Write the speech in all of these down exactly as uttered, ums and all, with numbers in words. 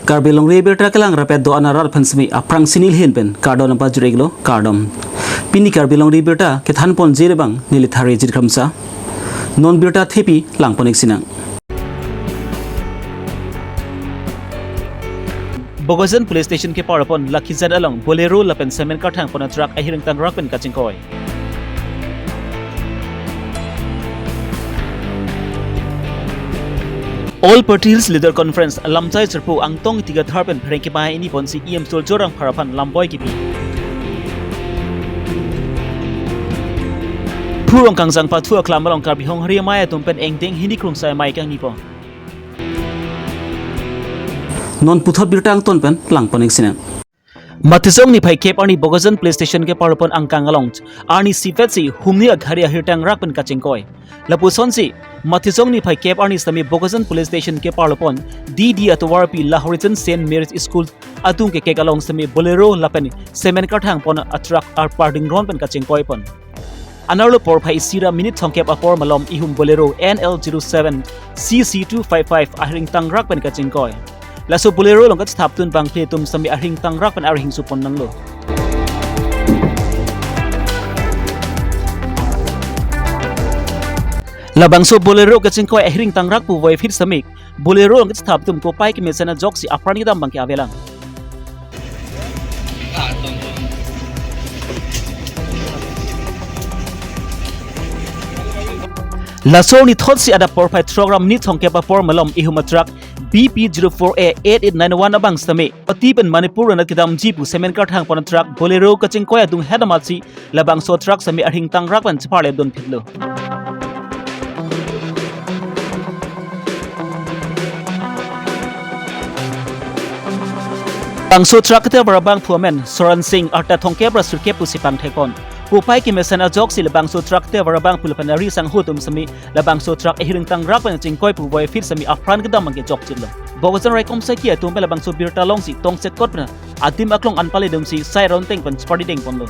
Karbi Longri Abirta kelang rapet do-an arat aphan semi aphrangsi neli ahin pen kardom nangpajir-iklo, kardom. Pini Karbi Longri Abirta kethan ponji abang neli Thari Jit Kramsa. Non birta thepi lang pon-ik sinang. Bokajan Police Station kepar pon Lakhijat along Bolero lapen cement karthang pon atruck ahiring tangrak pen kachingkoi. All Party Hills Leader Conference Lamjai Sarpo Angtong Ingti Kathar pen pherangke amei hini ponsi E M Surjya Rongphar aphan lamboi kipi. Phurong kangjang pathu aklam along Karbi Honghari amei atum pen engdeng hini krungsai amei kangni pon. Non puthot birta angton pen lang pon-ik sinang. Matijong niphai kep arni Bokajan Police Station kepar pon angkang along arnisi vetsi humni aghari ahir tangrak pen kachingkoi. Lapusonsi Matijong niphai kep arni sitame Bokajan Police Station kepar pon D D atovarpi Lahorijan Saint Mary's School atum kekek along sitame Bolero lapen cement karthang pon atruck arpar dingron pen kachingkoi pon. Anerlo porphai isi ra minute thomkep apor malom ihum Bolero N L zero seven C C two five five ahiring tangrak pen kachingkoi. Laso Bolero along kachethapdun bangphli atum sitame ahiring tangrak pen arhing supon nanglo. Labangso Bolero kachingkoi ahiring tangrak puvoiphit sitame Bolero along kachethap atum kopai kemesen ajoksi apran kedam abangke avelang. Laso arni thotsi adap porphai throk ra minute thomkep apor malom ihum atruck B P zero four A eight eight nine one abang sitame Guwahati pen Manipur anat kedamji pu cement karthang pon atruck Bolero kachingkoi adung het amatsi labangso atruck sitame ahiring tangrak pen cheparlepdun phitlo. Labangso atruck ketevar abangphu amen Soran Singh, arta thomkep ra sirkep pusi pangthek pon. Kopai kemesen ajoksi labangso atruck ketevar abangphu lapen ari sangho atum sitame labangso atruck ahiring tangrak pen chingkoi puvoiphit sitame apran kedam abangke jokchitlo. Bokajan raikom saki atum pen labangso birta alongsi tongsekot pen adim aklong an pale dumsi sai ronteng pen cheparding ponlo.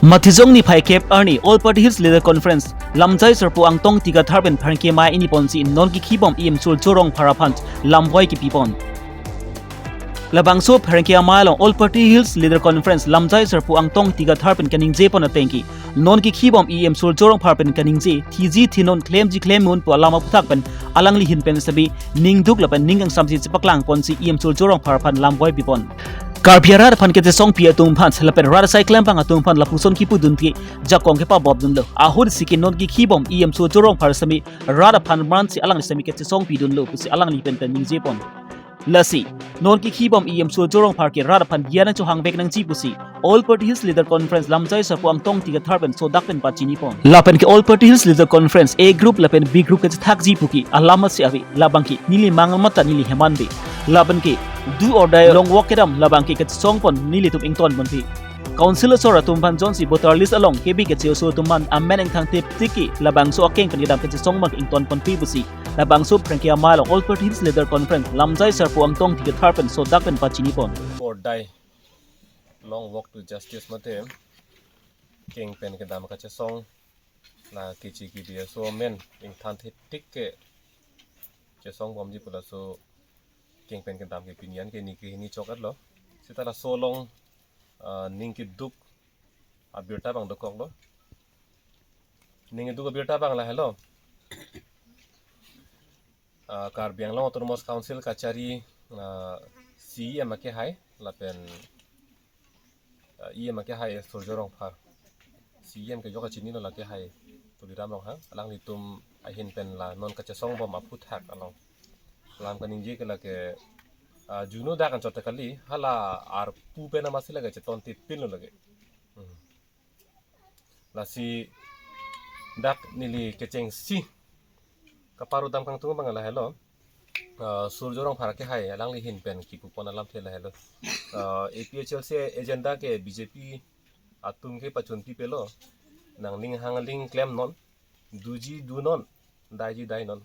Matijong niphai kep arni All Party Hills Leader Conference Lamjai Sarpo Angtong Ingti Kathar pen pherangke amei hini ponsi non kikhibom E M Surjya Rongphar aphan lamboi kipi pon. Labangso pherangke amei along All Party Hills Leader Conference Lamjai Sarpo Angtong Ingti Kathar pen kaningje pon atengke, non kikhibom E M Surjya Rongphar pen kaningje, thiji thinon, klemji klemmun pu alam aphuthak pen alangli ahin pen sitame ningduk lapen ning kangsamsi chepaklang ponsi E M Surjya Rongphar aphan lamboi pipon. Karbi arat aphan kachesongpi atum aphan lapen rat asai klembang atum aphan lapuson kipudun ke jakong kepabopdunlo. Ahut si ke non kikhibom E M Surjya Rongphar sitame rat aphan mansi alangli sitame kachesongpidunlo pusi alangli pen pen ningje pon. Lasi non kikhibom E M Surjya Rongphar ke rat aphan gyan chohangvek nangji pusi All Party Hills Leader Conference Lamjai Sarpo Angtong Ingti Kathar pen sodak pen pachini pon. Lapen ke All Party Hills Leader Conference A group lapen B group kachethakji puke alam asi ave, labangke neli mangal mata neli heman ave. Lapen ke do or die long walk kedam labangke kachesong pon nelitum ington ponpe. Council asor atum aphan jongsi voter list along kebi kache-oso atum aphan amen ingthang tip tiki labangso akeng pen kedam kachesong abang ington ponpe pusi labangso pherangke amei along All Party Hills Leader Conference Lamjai Sarpo Angtong Ingti Kathar pen sodak pen pachini pon. Or die, long walk to justice mate keng pen kedam kachesong la kichi kibi aso amen ingthang tip tik ke chesong bomji pu laso keng pen kedam ke pini an ke neli ke hini chok-etlo. Seta laso along, ah, ning keduk abirta abang dokoklo. Ning keduk abirta abang lahelo. Ah, Karbi Anglong Autonomous Council kachari, ah, C E M akehai lapen, ah, E M akehai Surjya Rongphar. C E M ke jok kachinilo, lake hai Tuliram Ronghang. Alanglitum ahin pen la non kachesong bom aphuthak along lam kaningje ke lake, ah, juno dak anchot kali, hala arpu pen amatsi lake cheton tipinlo lake. Hmm. Lasi dak neli kechengsi kaparu dam kangtung abang lahelo. Ah, Surjya Rongphar akehai alangli ahin pen kipupon alamthe lahelo. Ah, A P H L C agenda ke B J P atum ke pachun pipelo. Nangning hang ling klemnon, doji donon, daiji dainon.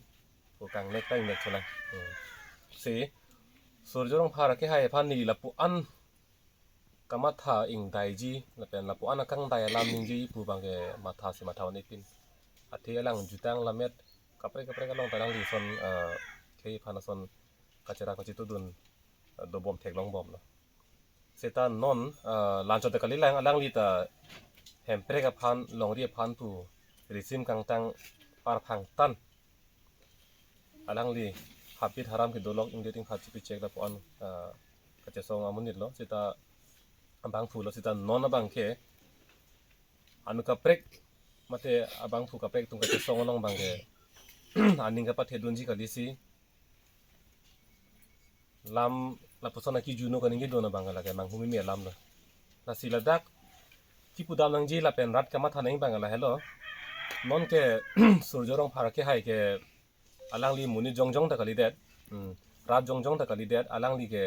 Ko kangnek ta ingnek chonang. Hmm. Si Surjya Rongphar akehai aphan neli lapu-an kamatha ingdaiji lapen lapu-an akangdai alam ningjeji pu abangke matha si matha un-epin. Athe alang jutang lammet kaprek kaprek along ta alangli ason, eh, khei aphan ason kacherap kachetudun, eh, dobom theklongbomlo. Seta non, eh, la-anchot ta kalilang, alangli ta Hemprek aphan, longri aphan pu risim kangtang parphangtan alangli habit haram kedo lok ingdet ingphat chipichek lapu-an, eh, kachesong amonitlo. Seta abangphulo, seta non abangke anu kaprek mate abangphu kaprek atum kachesong along abangke aning kapathedunji kalisi. Lam lapuson akijunu kaningjedun abang lake manghumeme alamlo. Lasi ladak kipudam nangji lapen rat kamatha nangji abang lahelo. Nonke Surjya Rongphar kehai ke alangli monit jongjong ta kalidet. Hmm. Rat jongjong ta kalidet, alangli ke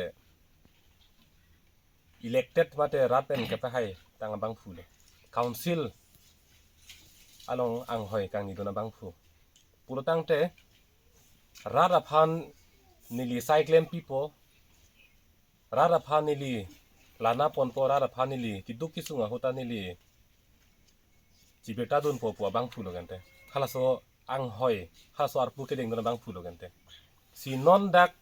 elected mate rat pen kepahaitang abangphulo. Council along anghoi kangnidun abangphu. Pulotangte rat aphan neli sai klempipo, rat aphan neli lana ponpo, rat aphan neli keduk kesung ahut ta neli chibirta dunpo pu abangphulo kente. Halaso anghoi, halaso arpu kedengdun abangphulo kente. Si non dak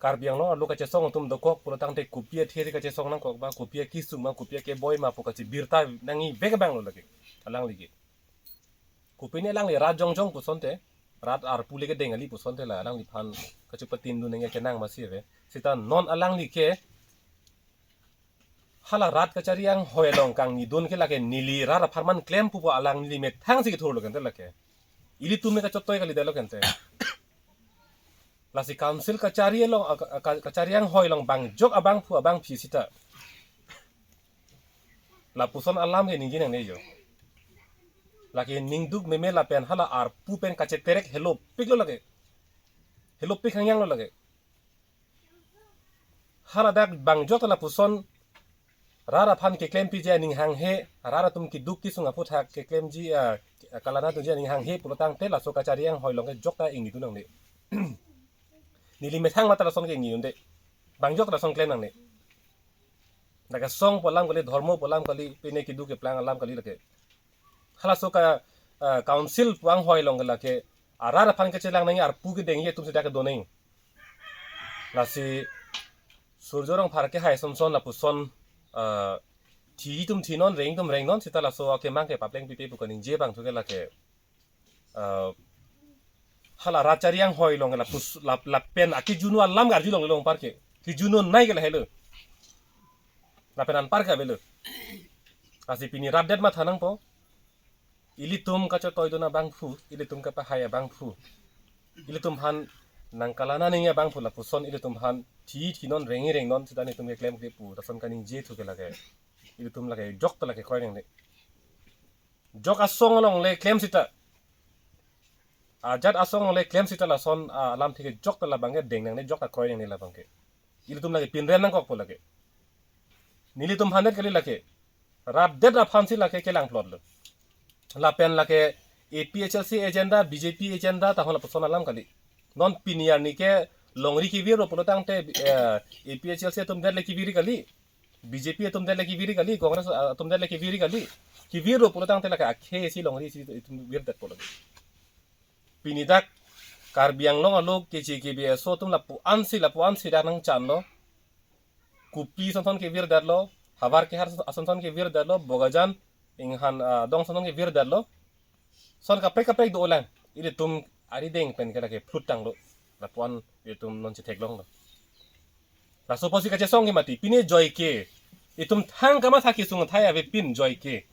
Karbi Anglong arlo kachesong atum dokok pulotangte kopi athe kachesong nangkok ma, kopi akesung ma, kopi akeboi ma pu kachibirta nangji bek abanglo lake alangli ke. Kopine alangli rat jongjong pusonte, rat arpu le kedeng kali pusonte la alangliphan kachepatindun nangji kenang masi ave. Seta non alangli ke hala rat kachari anghoi along kangnidun ke lake neli rat apharman klem pupo, alangli methang si kethurlo kente lake. Ilitum me kachotoi kalidetlo kente. Lasi council kachari along, a, a, ka-, kachari anghoi along bangjok abangphu abangphi seta lapuson alam ke ningje nangnejo. Lake ningduk meme lapen hala arpu pen kacheterek helopiklo lake. Helopik hangyanglo lake. Haladak bangjok ta lapuson rat aphan keklempi je aning hanghe, rat atum keduk kesung aphuthak keklemji, ah, kalana tunji aning hanghe pulotangte laso kachari anghoi along ke jokta ingnidun nangne. Neli methang mata lason ke ingnidunde. Bangjok lason klem nangne. Lake song pu alam kali, dhormo pu alam kali, pine keduk keplang alam kali lake. Halaso ka, ah, council pu anghoi along ke lake arat aphan kachelang nangji arpu kedengji atum seta kedo nangji. Lasi Surjya Rongphar kehai sonson lapuson, ah, thi tum thinon, reng tum rengnon, seta laso akemang ke papleng pipe pu kaningje abang thu ke lake, ah, hala rat chari anghoi along ke lapus, lap, lapen akijunu alam garju longle anparke. Kijununei ke lahelo. Lapen anparke avelo. Lasi pini rat det matha nangpo. Ilitum kachotoidun abangphu, ilitum kapahai abangphu, ilitum aphan nangkalana nangji abangphu lapuson ilitum aphan thi thinon, rengji rengnon seta nelitum keklem kri pu lason kaningje thu ke lake. Ilitum lake jokta lake kroi nangne. Jok asong along le klem seta, ajat asong along le klem seta lason, ah, alamthe ke jokta labang ke deng nangne, jokta kroi nangne labang ke. Ilitum lake pinrem nangkokpo lake. Nelitum aphan det kali lake. Rat det aphan si lake kelangplotlo. Lapen lake A P H L C agenda, B J P agenda tahon lapuson alam kali. Non pini arni ke longri kevirlo pulotangte, eh, A P H L C atum det le kevir kali. B J P atum det le kevir kali, Congress, ah, atum det le kevir kali. Kevirlo pulotangte lake akhei si longri si itum virdetpo lake. Pini dak Karbi Anglong arlo keche kebe aso atum lapu-an si, lapu-an si dak nangchanlo. Kopi sonson kevirdetlo, havar kehar sonson kevirdetlo, Bokajan inghan, ah, adong sonson kevirdetlo. Son kaprek kaprek dolang. Ilitum arideng pen ke lake phlut tanglo. Lapu-an ilitum non chetheklonglo. Laso apotsi kachesong ke mati, pine joike. Itum thang kamatha kesung athai avepin joike.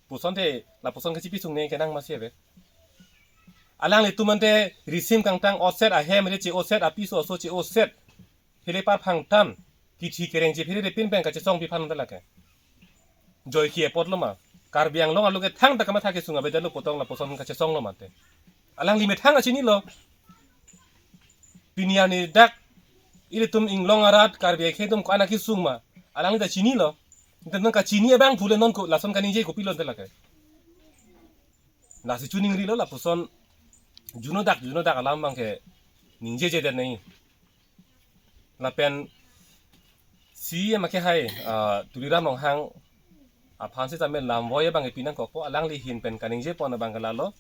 Pusonte, lapuson kachipi sungne kenang masi ave. Alanglitum ante risim kangtang oset, ahem re che-oset, apiso aso che-oset. Hele parphangtan, kithi kereng chephere repin pen kachesong pi aphan ante lake. Joike apotlo ma. Karbi Anglong arlo ke thangta kamatha kesung avedetlo pu tong lapuson kachesonglo mate. Alangli methang achinilo. Pini arni dak ilitum inglong arat Karbi akhei atum ko-an akesung ma. Alangli ta chinilo. Ante non kachini abangphu le non ko lason kaningje kopilo ante lake. Lasi chuningrilo lapuson juno dak, juno dak alam abangke ningjejedet nangji. Lapen Si ama ke hai, ah, Tuliram Ronghang aphan sitame lamvoi abang ipi nangkokpo, alangli ahin pen kaningje pon abang ke lalo.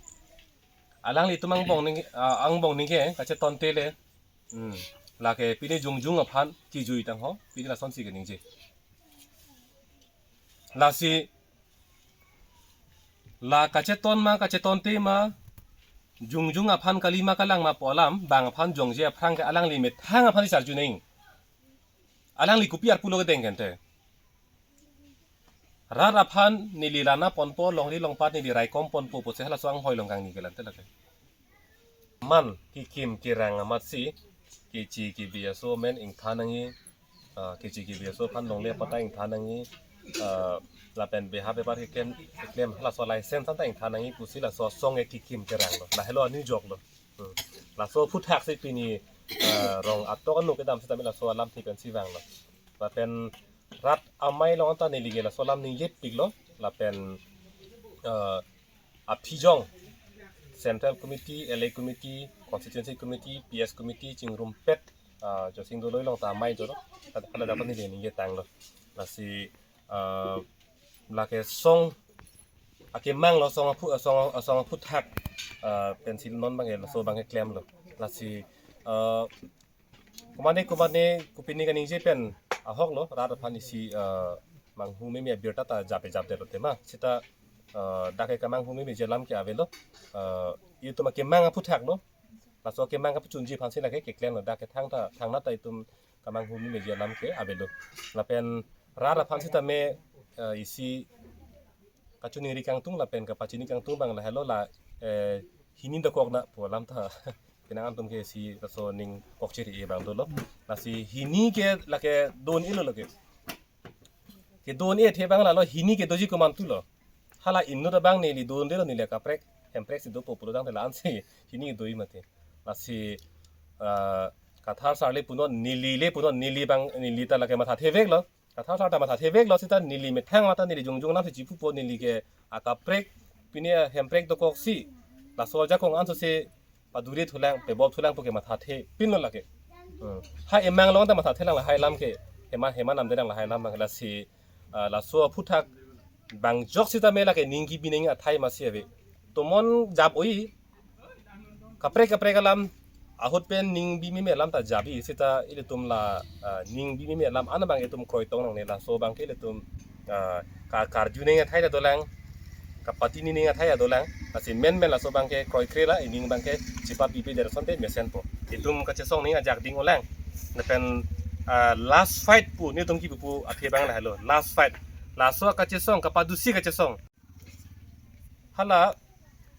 Alanglitum angbong ning, ah, angbong ningke kachetonte le. Hmm. Lake pini jongjung aphan kijui tangho, pini lasonsi kaningje. Lasi la kacheton ma, kachetonte ma, jongjung aphan kali ma kalang ma pu alam, bang aphan jongje aphrang ke alangli methang aphan si charju neng. Alangli kopi arpu lo kedeng kente. Rat aphan neli lana ponpo, longri longpat neli raikom ponpo pusi halaso anghoi long kangni ke lante lake. Man kikim kirang amatsi, kechi kebi aso amen ingthan nangji, ah, kechi kebi aso aphan longle apata ingthan nangji, ah, lapen beha bepar keklem, keklem halaso license anta ingthan nangji pusi laso asong ke kikim kirang lo. Lahelo anujok lo. Hmm. Laso aphuthak si pini, ah, rong atok anu kedam sitame laso alamthe pensi vanglo. Lapen rat amei along anta neli ke laso alam ningjepiklo. Lapen, ah, aphijong Central Committee, L A Committee, Constituency Committee, P S Committee chingrumpet, ah, Josing Doloi along ta amei jolo. Hala dapat neli ningje tanglo. Lasi, ah, lake song akemang lo, song aphu, song, song aphuthak, ah, pensi non abang ke laso abang ke klemlo. Lasi, ah, komane komane kopine kaningje pen ahok lo, rat aphan isi, ah, manghu meme abirta ta jape japde lo tema. Sita, ah, dak ke kamanghu memeji alam ke avelo. Ah, itum akemang aphuthak lo. Laso akemang kapachunji aphansi lake keklemlo, dak ke thangta, thangnat ta itum kamanghu memeji alam ke avelo. Lapen rat aphan sitame, ah, isi kachiningri kangtung lapen kapachini kangtung abang lahelo la, eh, hini dokok na pu alam ta. Penang antum ke si laso ning kokchiri abang dolo. Lasi hini ke lake do-un-elo lake. Kedo-un-e athe abang lalo hini kedoji komantu lo. Hala inut abang neli do-un-delo, neli akaprek hemprek si dopo pulo tangte la-ansi hini kedo-i mati. Lasi, ah, Kathar sar le punon, neli le punon, neli abang, neli ta lake mathatheveklo. Kathar sar ta mathatheveklo sita neli methang mata neli jongjung alamsi chipupo, neli ke akaprek pine hemprek dokoksi laso ajakong ansose paduri thulang, pebop thulang puke mathathe pinlo lake. Hmm. Ha emang along ta mathathelang lahai alam ke hema, hema namdelang lahai alam abang lasi, ah, laso aphuthak bang jok sitame lake ning kebi neng athai masi ave. Tomon jap oi, kaprek kaprek alam ahut pen ning bi meme alam ta jabi sita ilitum la, ah, ning bi meme alam an abang itum kroitong nangne, laso abang ke ilitum, ah, ka karju neng athai ta dolang, kapatini neng athai ta dolang. Lasi menmen laso abang ke kroikre la, ining abang ke chepapipe der asonte mesenpo. Itum kachesong ning ajak ding-olang. Lapen, ah, last fight pu netum kipu pu athe abang lahelo. Last fight. Laso kachesong, kapadusi kachesong. Hala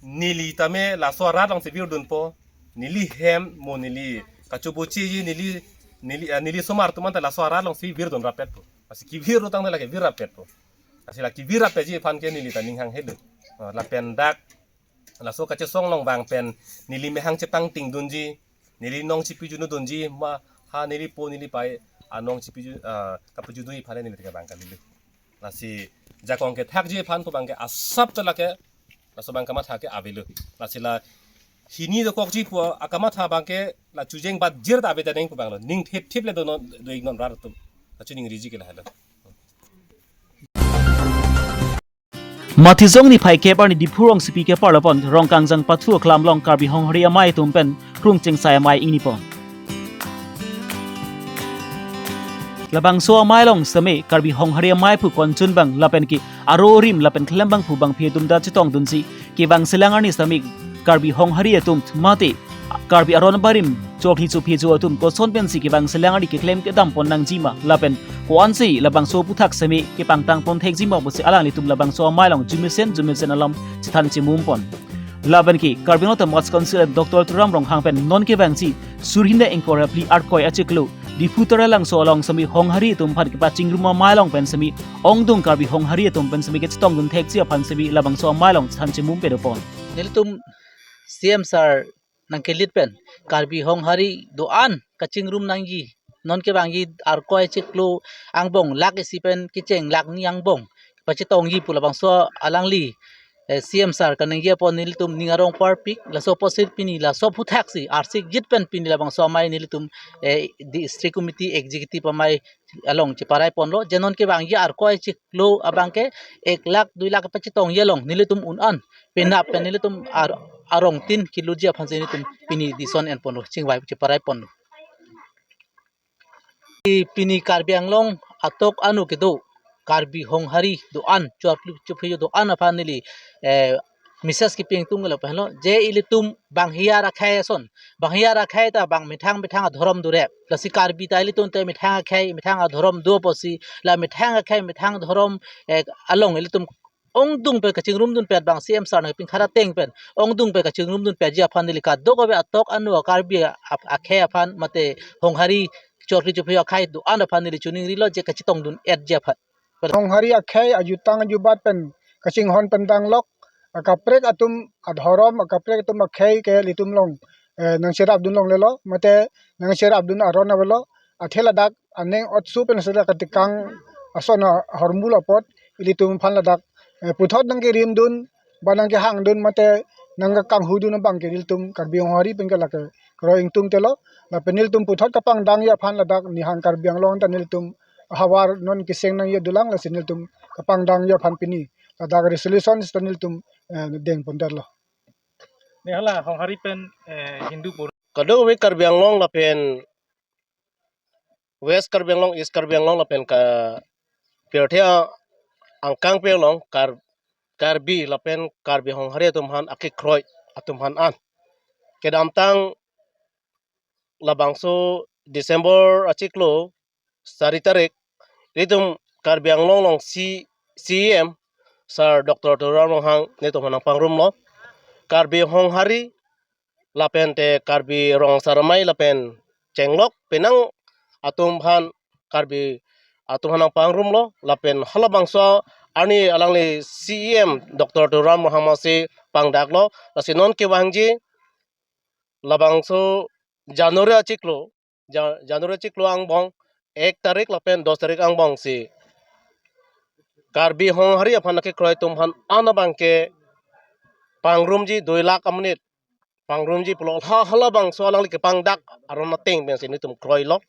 neli tame laso arat alongsi virdunpo. Neli hem mo neli kachobochiji neli, neli, ah, neli somar atum anta laso arat alongsi virdun rapetpo. Lasi kevir tangte lake vir rapetpo. Lasi la kevir rapetji aphan ke neli ta ning hanghelo. Ah, lapen dak laso kachesong along vang pen neli mehang chepangtingdunji, neli nong chipijunudunji ma, ha neli po neli pai anong chipiju, ah, kapijudunji aphan neli ta kevang kalilo. Lasi jakong kethakji aphan pu abang ke asap ta lake laso abang kamatha ke avelo. Lasi la hini dokokji pu akamatha abang ke la chujeng bat jir ta ave ta neng pu abang lo. Ning thip thip le donon, do-ik non rat atum. Kachiningriji ke lahelo. Mathijong niphai kep arni Diphu rongsopi kepar lapon Rongkangjang pathu aklam along Karbi Honghari amei atum pen krung chingsai amei ingnipon. Labangso amei along sitame Karbi Honghari amei aphu konchun abang lapen ke aro arim lapen klem abangphu bangphi atum ta chetongdunsi kevang selang arni sitame Karbi Honghari atum mate Karbi aron barim chokhi chophi ajo atum koson pensi kevang selang arni keklem kedam pon nangji ma lapen ko-ansi labangso aphuthak sitame kepangtang pon thekji ma pusi alanglitum labangso amei along jumesen jumesen alam chethan chemum pon. Lapen ke Karbi Anglong Autonomous Council Doctor Tuliram Ronghang pen non kevangji surhini ingkoi ra phli Arkoi achiklo Diphu Taralangso along sitame Honghari atum aphan kepachingrum amei along pen sitame ongdung Karbi Honghari atum pen sitame kechetongdun thekji aphan sitame labangso amei along chethan chemum pedopon. Nelitum C M sir nangkelit pen Karbi Honghari do-an kachingrum nangji. Non kevangji Arkoi achiklo angbong lak isi pen kecheng lak ni angbong pachetongji pu labangso alangli eh, C M sir kaningje apot nelitum ning arong parpik, laso apotsi pini laso aphuthak si arsik jit pen pini labangso amei nelitum, eh, district committee executive amei along cheparai ponlo, je non kevangji arkoi chiklo abang ke ek lakh dui lakh pachetongji along nelitum un-an penap pen nelitum ar-, arong tin kilutji aphan si nelitum pini dison en ponlo, chingvai cheparai ponlo. I pini Karbi Anglong atok anu kedo Karbi Honghari do-an, chorkli chophi do-an aphan neli, eh, message kepi ingtung lo pen lo, je ilitum bang hiar akhei ason, bang hiar akhei ta bang methang methang adhorom do rep. Lasi Karbi ta ilitum te methang akhei, methang adhorom do apotsi, la methang akhei, methang adhorom, eh, along ilitum ongdung pen kachingrumdun pet bang C M sir nangpinkhat ateng pen ongdung pen kachingrumdun petji aphan neli kadokave atok anu a-Karbi a-, ap-, akhei aphan mate Honghari chorkli chophi akhei do-an aphan neli chiningrilo je kachetongdun etji aphan. Honghari akhei ajutang ajubat pen kachinghon pen danglok, akaprek atum adhorom, akaprek atum akhei ke ilitum along, eh, nangcherapdun longlelo, mate nangcherapdun aron avelo, athe ladak aning otsu pen seta katikang ason ahormu apot ilitum aphan ladak, eh, puthot nangkerimdun, ba nangkehangdun mate nangkekanghudun abang ke ilitum Karbi Honghari pen ke lake kroi ingtung telo, lapen nelitum puthot kapangdangji aphan ladak nihang Karbi Anglong ta nelitum havar non keseng nangji dolang, lasi nelitum kapangdangji aphan pini ladak resolution seta nelitum, eh, deng pondetlo. Ne hala Honghari pen, eh, Hindu pur. Kadokave Karbi Anglong lapen West Karbi Anglong, East Karbi Anglong lapen ka pirthe angkang pe along Kar-, Karbi lapen Karbi Honghari atum aphan akekroi atum aphan an. Kedamtang labangso December achiklo sari tarik, ilitum Karbi Anglong along C-, C E M Sir Doctor Tuliram Ronghang netum aphan nangpangrumlo. Karbi Honghari lapen te Karbi rong asar amei lapen chenglok penang atum aphan, Karbi atum aphan nangpangrumlo, lapen halabangso arni alangli C E M Doctor Tuliram Ronghang masi pangdaklo, lasi non kevangji labangso January achiklo, Ja-, January achiklo angbong ek tarik lapen dos tarik angbong si Karbi Honghari aphan akekroi atum aphan an abang ke pangrumji dui lakh amonit pangrumji pulo, ha, halabangso alangli kepangdak aron ateng pensi nelitum kroilo.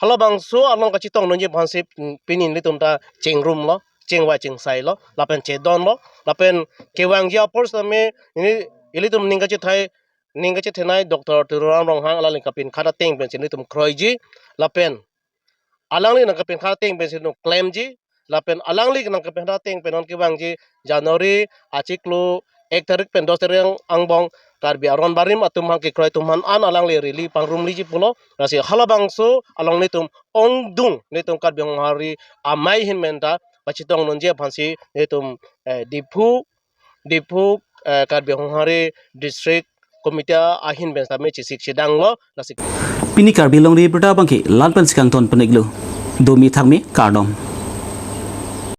Halabangso along kachetongdunji aphansi pini nelitum ta chingrumlo, chingvai chingsailo, lapen chedonlo, lapen kevangji apor sitame ili-, ilitum ning kachethai, ning kachethenei Doctor Tuliram Ronghang alangli kapinkhat ateng pensi nelitum kroiji, lapen alangli nangkapinkhat ateng pensi nelitum klemji, lapen alangli nangkapinkhat ateng pen non kevangji January achiklo ek tarik pen dos tarik ang-, angbong Karbi aron barim atum aphan kekroi atum aphan an alangli rally pangrumliji pulo, lasi halabangso along nelitum ongdung nelitum Karbi Honghari amei ahin pen ta pachetongdunji aphansi nelitum, eh, Diphu, Diphu, eh, Karbi Honghari District Committee ahin pen sitame chesik chedanglo, lasi. Pini Karbi Longri Abirta abang ke la-an pensi kangton pon-iklo. Domi thakmi, kardom.